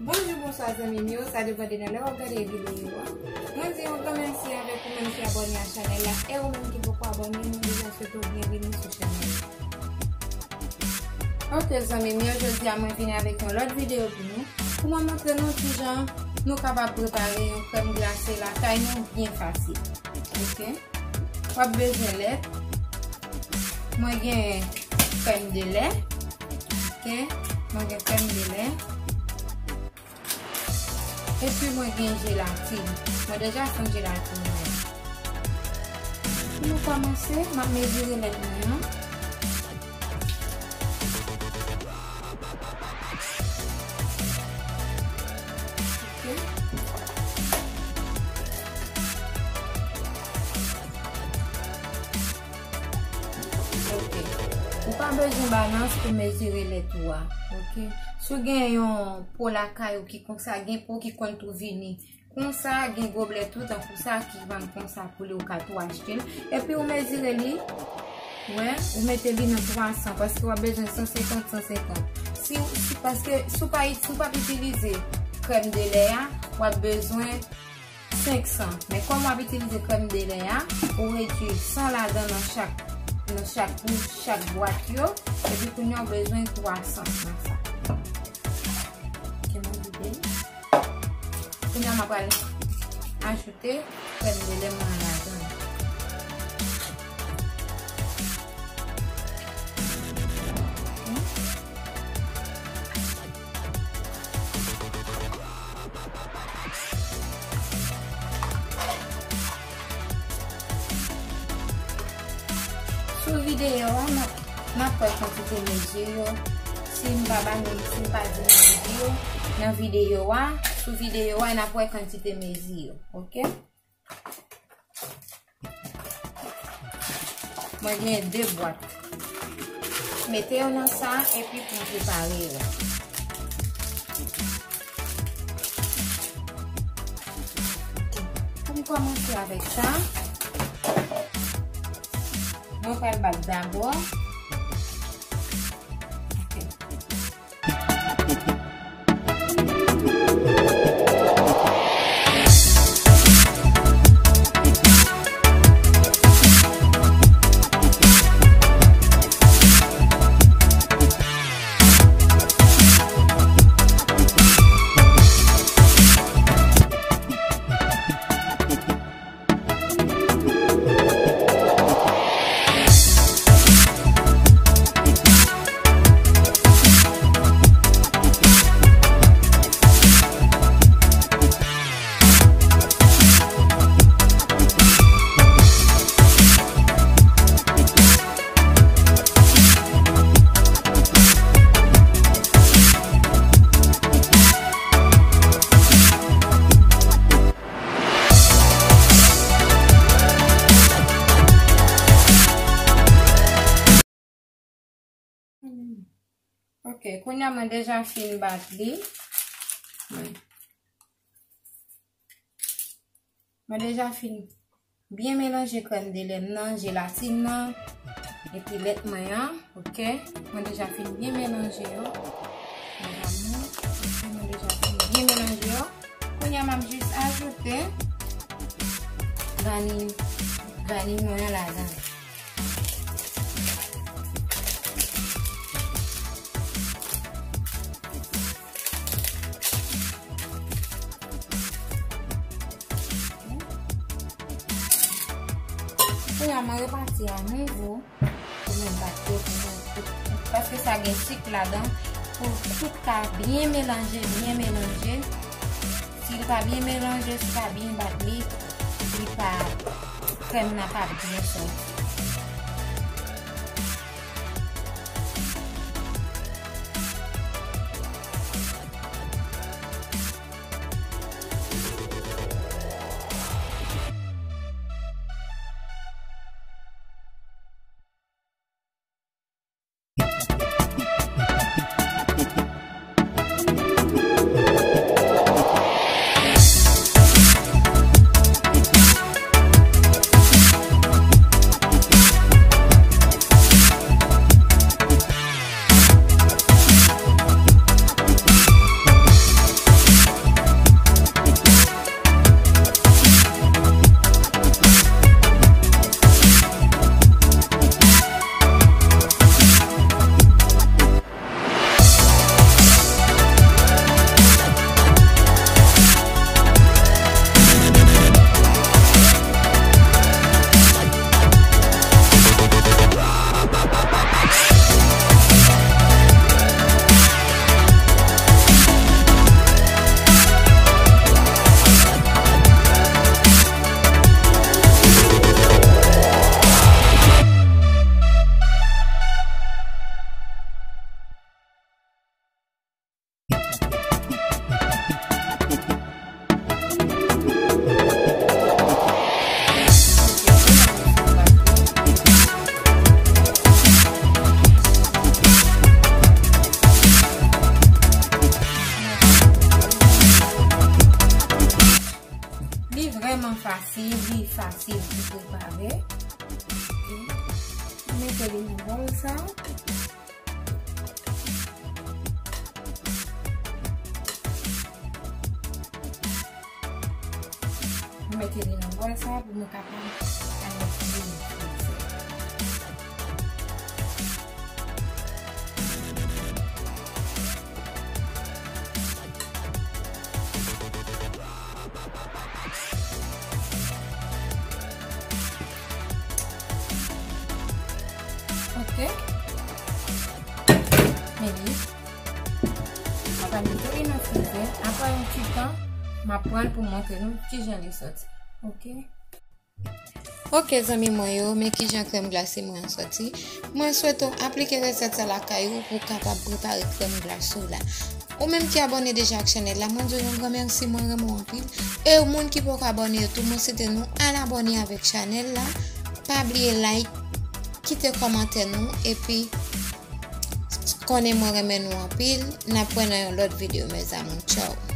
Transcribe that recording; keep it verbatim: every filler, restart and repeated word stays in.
Bonjou, bonswa zanmi m yo, sa depann de nan lè w ap gade videyo a. Mwen di yon gran mèsi avèk ou menm ki abòne a chanèl la, e ou menm ki poko abòne, mwen deja swete w byenveni sou chanèl la. Ok zanmi m yo, jodi a mwen vini avèk yon lòt videyo pou nou, pou mwen montre nou kijan nou kapab prepare yon krèm glase lakay nou byen fasil. Ok. W ap bezwen lèt. Mwen gen krèm de lè. Ok. Mwen gen krèm de lè. Epi mwen gen jelatin. Mwen deja fonn jelatin mwen. Pou nou kòmanse, m ap mezire lèt mwen an. Ok. Ok. Ou pa bezwen balans pou mezire lèt ou a. Ok. Si w gen yon po lakay ou ki konsa, gen po ki konn tou vini konsa, gen goblè tou tankou sa ki vann konsa pou li, ou ka tou achte l. Epi ou mezire li. Wè, ou mete li nan twa san paske w ap bezwen san senkant, san senkant. Si, si, paske si w pa, si w p ap itilize krèm de lè a, w ap bezwen senk san. Men kòm w ap itilize krèm de lè a, ou redui san ladan nan chak, nan chak, nan chak bwat yo. Epi kounye a w bezwen twa san nan sa. Ok, mwen vide l. Kounye a m ap pral ajoute krèm de lè mwen an ladan l. Sou videyo a, n ap, n ap wè kantite mezi yo. Si m pa ba nou, si m pa di nou mezi yo, nan videyo a, sou videyo a, n ap wè kantite mezi yo. Ok? Mwen gen de bwat. Mete yo nan sa epi pou m prepare yo. Pou m kòmanse avèk sa, mwen pral bat dabò. Ok. Ok, kounye a mwen deja fin bat li. Mwen, mwen deja fin byen melanje krèm de lè m nan, jelatin nan, epi lèt mwen an. Ok, mwen deja fin byen melanje yo. Mes amours, ok, mwen deja fin byen melanje yo. Kounye a m ap jis ajoute grani, grani mwen an ladan. Kounye a mwen repati a nouvo pou mwen bat yo, pou mwen, pou, paske sa gen sik ladan, pou tout ka byen melanje, byen melanje. Si li pa byen melanje, si pa byen bat li, li pa, krèm nan pa byen soti. Fasil, li fasil pou prepare. Ok. Mete li nan bòl sa. Mwen mete li nan bòl sa pou nou kapab al mete li nan frize. Ok. Men li. Mwen pral mete li nan frize. Apre yon ti tan, m ap pran l pou montre nou kijan li soti. Ok. Ok, zanmi mwen yo, men kijan krèm glase mwen an soti. Mwen swete w aplike resèt sa lakay ou pou w kapab prepare krèm glase w la. Ou menm ki abòne deja ak chanèl la, mwen di w yon gran mèsi, mwen renmen w anpil. E moun ki poko abòne yo tou, mwen swete nou al abòne avèk chanèl la. Pa bliye like, kite kòmantè nou, epi konnen mwen renmen nou anpil. N ap wè nan yon lòt videyo, mes amours. Tchao.